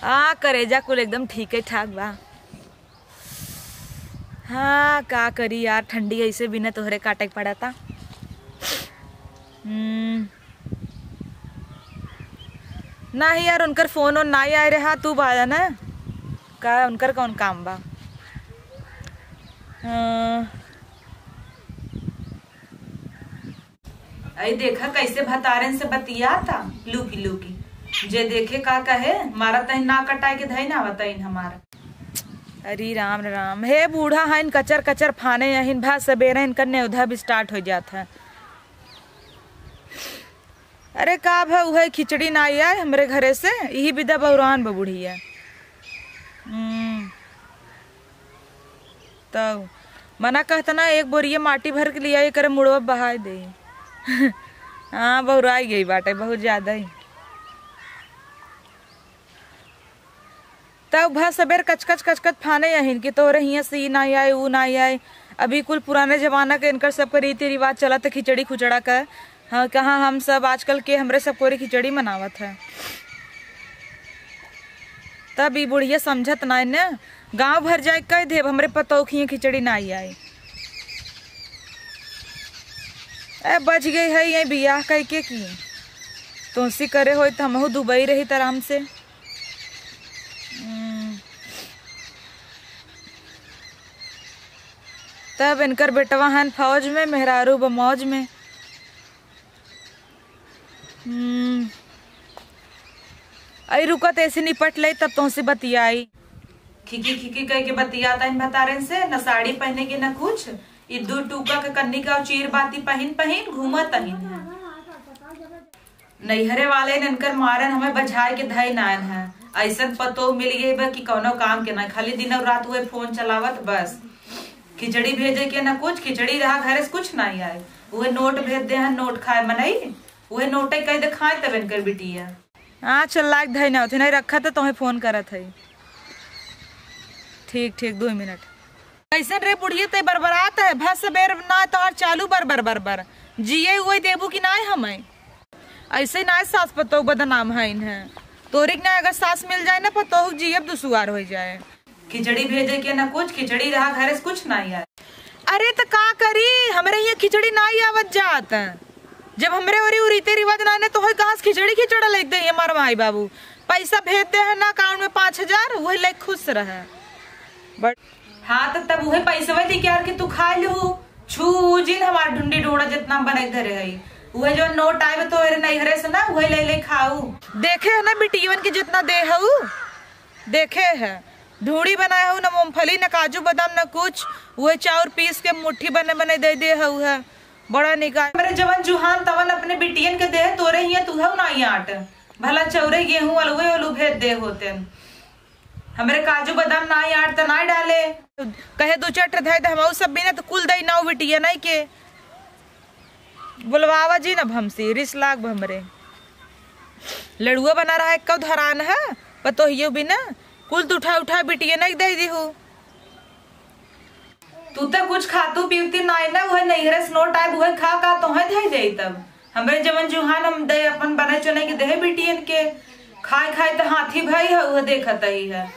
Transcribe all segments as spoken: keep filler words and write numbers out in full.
आ, करेजा कुल एकदम ठीके ठाक बा। हाँ, का करी यार, ठंडी ऐसे बिना तोहरे काटे के पड़ता। हम्म। नाही यार, उनकर फोन ओन नाही आए रहा, तू बाजा ना का, उनकर कौन काम बा? हाँ। अई देखा कैसे भतारन से बतियाता, लुकी लुकी। जे देखे का कहे, मारा तइन ना कटाए के धई ना आवतइन हमारा। अरे राम रे राम, हे बूढ़ा हइन, कचर कचर फाने अहिन, भा सबेरे इनकर नेवधा भी स्टार्ट हो जात है। अरे का भा, उहे खिचड़ी ना आए हमरे घरे से, यही विदा बौरान बा बुढ़िया। हम्म। तब मना कहत ना, एक बोरिया माटी भर के लिया, एकरे मुड़वा बहाय दे। हाँ, बौराई गई बाटे बहुत ज्यादा ही। तब भा सबेर कचकच कचकच फाने अहिन कि तोहरे हियाँ से ई ना आए, ऊ ना आए। अभी कुल पुराने जमाना के इनकर सबके रीति रिवाज चलत है, खिचड़ी खुचड़ा का। हाँ, कहाँ हम सब आजकल के हमरे सब कोरी खिचड़ी मनावत है। तब ई बुढ़िया समझत नाई न, गाँव भर जाए कह देब हमरे पतोह खिए खिचड़ी नाई आए। ए, बच गई है ये बियाह कह के की। तोसी करे होई त हमहू दुबई रही त आराम से। हम्म। तब इनकर बेटवा हन फौज में, मेहरारू बा मौज में। हम्म। आई रुका, त ऐसे निपट ले, तब तोहसे बतियाई। खिकी खिकी कह के बतियाता इन भतारन से, न साड़ी पहने के न कुछ। ई दू टूका के कन्नी का चीर बाती पहिन पहिन घूमत अहिन है। नैहरे वाले इनकर मारन हमें बझाए के धई नायन है। ऐसन पतोह मिल गई बा कि कौनो काम के ना, खाली दिन और रात उहे फोन चलावत बस। खिचड़ी भेजे के ना कुछ, खिचड़ी रहा घरे से कुछ ना आए। उहे नोट भेज दे हैं, नोट खाए मनई, उहे नोटे कह दे खाए तब इनकर बिटिया। हाँ, चल लाग धई ना होते, नहीं रखा तो तोहे फोन करत है। ठीक, ठीक, दो मिनट। कैसन रे बुढ़िया, ते बरबरात है, भस बेर ना तोहार चालू बर बर बर बर। जिए उए देबू कि नाय हमें? ऐसे नाय सास पतोह बदनाम है इन्हें। तोरे के ना अगर सास मिल जाए ना पतोह, जियब दुसुआर हो जाए। खिचड़ी भेजे के ना कुछ, खिचड़ी रहा घरे से कुछ ना आए। अरे त का करी, हमरे यहाँ खिचड़ी नाय आवत जात। जब हमरे ओरी उ रीति रिवाज ना ने तो होई कहाँ से खिचड़ी खिचड़ा लेके दे हमार माई बाबू। पैसा भेज दे है ना अकाउंट में पाँच हजार, वही लेके खुश रहे। बट हाँ, तो तब उहे पैसवे निकाल के तू खा लू। छू जिन हमार ढुंडी डोड़ा जितना बने धरे है, उहे जो नोट आए तो एरे नैहरे से ना, उहे ले ले खाऊ। देखे है ना बिटियवन के जितना दे हऊ, देखे है ढूंढी बनाए हऊ, ना मूंगफली, ना काजू बादाम, ना कुछ। उहे चाउर पीस के मुट्ठी बने बने दे दे हऊ है, बड़ा निकाल। मेरे जवन जुहान तवन अपने बिटियन के दे, तोरे हिया तू हऊ ना आट। भला चौरे गेहूं अलुए अलू भेज दे होते। हमरे काजू बादाम ना आट त ना डाले। कहे दू चार ठे धै दे, हमहू सब बिना त कुल दई नाव बिटिया नहीं के। बोलवावा जिन अब हमसे, रिस लाग हमरे। लड़ुआ बना रहा है, कब धरान है, पतोहियो बिना, कुल त उठा उठा बिटिया नहीं दे दीहू। तू त कुछ खातू पीवती नाय ना, उहे नैहरे से नोट आए, उहे खा का तोहे धई जाई तब। हमरे जवन जुहान हम दे अपन बने चुने के देहे बिटियन के, खाए खाए त हाथी भाई है, उहे देखत ही है।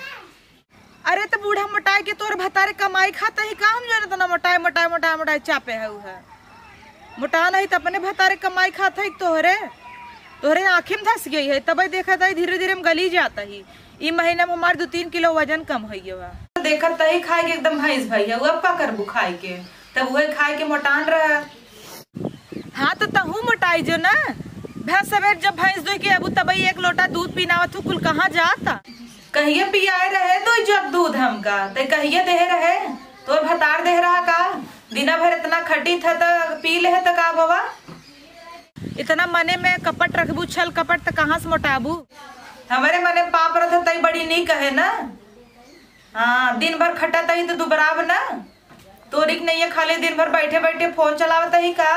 अरे त बूढ़ा मोटाए के तोर भतारे कमाई खाता ही का, हम जानत ना मोटाए मोटाए मोटाए मोटाए चापे है उहे। मोटा नहीं त अपने भतारे कमाई खाता ही तोहरे, तोहरे आँखी में धस गई है, तबे देखत ही धीरे धीरे हम गली जाता ही। ई महीना में हमार दो तीन किलो वजन कम होइए बा। देखत तही खाए के एकदम भैंस भई है, अब का करबू खाए के? तब उहे खाए के मोटान रहा। हाँ, तो तहू मोटाई जो ना। भैंस सवेर जब भैंस दुह के अबू तबई एक लोटा दूध पीनावत हूँ, कुल कहाँ जाता? कहिए पियाए रहे दो जग दूध हमका, ते कहिए देहे रहे? तोर भतार देह रहा का? दिना भर इतना खटी था त पी ले त का भवा? इतना मने में कपट रखबू, छल कपट, त कहाँ से मोटाबू? हमरे मने पाप रहत तई बड़ी नीक है ना। हाँ, दिन भर खटत ही त दुबराब ना। तोरी के नैया खाली दिन भर बैठे बैठे फोन चलावत ही का?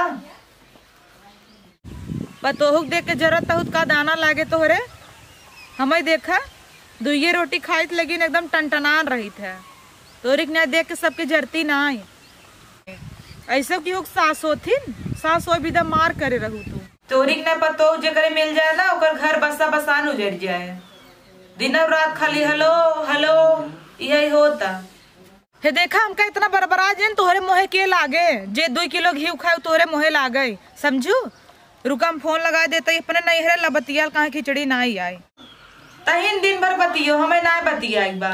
पतोहुक देख के जरत तहुत का दाना लागे तोहरे? हमई देखा, दुइये रोटी खाइत लेकिन एकदम टनटनान रहित है। तोरी के नैया देख के सबके जरती ना आई। ऐसे की हो सास होथिन, सास हो बिदा मार करे रहू तू। तोरी के ना पतोह जेकरे मिल जाए ना, ओकर घर बसा बसान उजर जाए। दिन और रात खाली हेलो, हेलो, यही होता। हे देखा, हमका इतना बरबरा जेन तोहरे मोहे के लागे, जे दुई किलो घी खाए तोहरे मोहे लागे, समझू? रुका, हम फोन लगा देते अपने नैहरे, ला बतियाल कहाँ खिचड़ी ना आई। तहिन दिन भर बतियो, हमें ना बतियाई बा।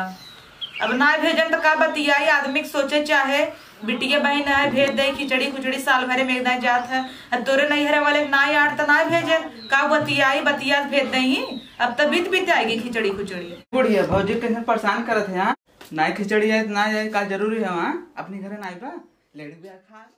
अब ना भेजन त का बतियाई, आदमी के सोचे चाहे, बिटिया बहिन है, भेज दे खिचड़ी खुचड़ी, साल भरे में एक दाई जात है। अब तोरे नैहरे वाले के ना आड़ त ना भेजन, का बतियाई, बतिया भेज दे। अब त बीत बीत आएगी खिचड़ी खुचड़ी। बुढ़िया भौजी कैसे परेशान करत है यहाँ, ना खिचड़ी आए त ना आए, का जरूरी है वहाँ अपनी घरे ना आए बा, लेडी ब्याह खा।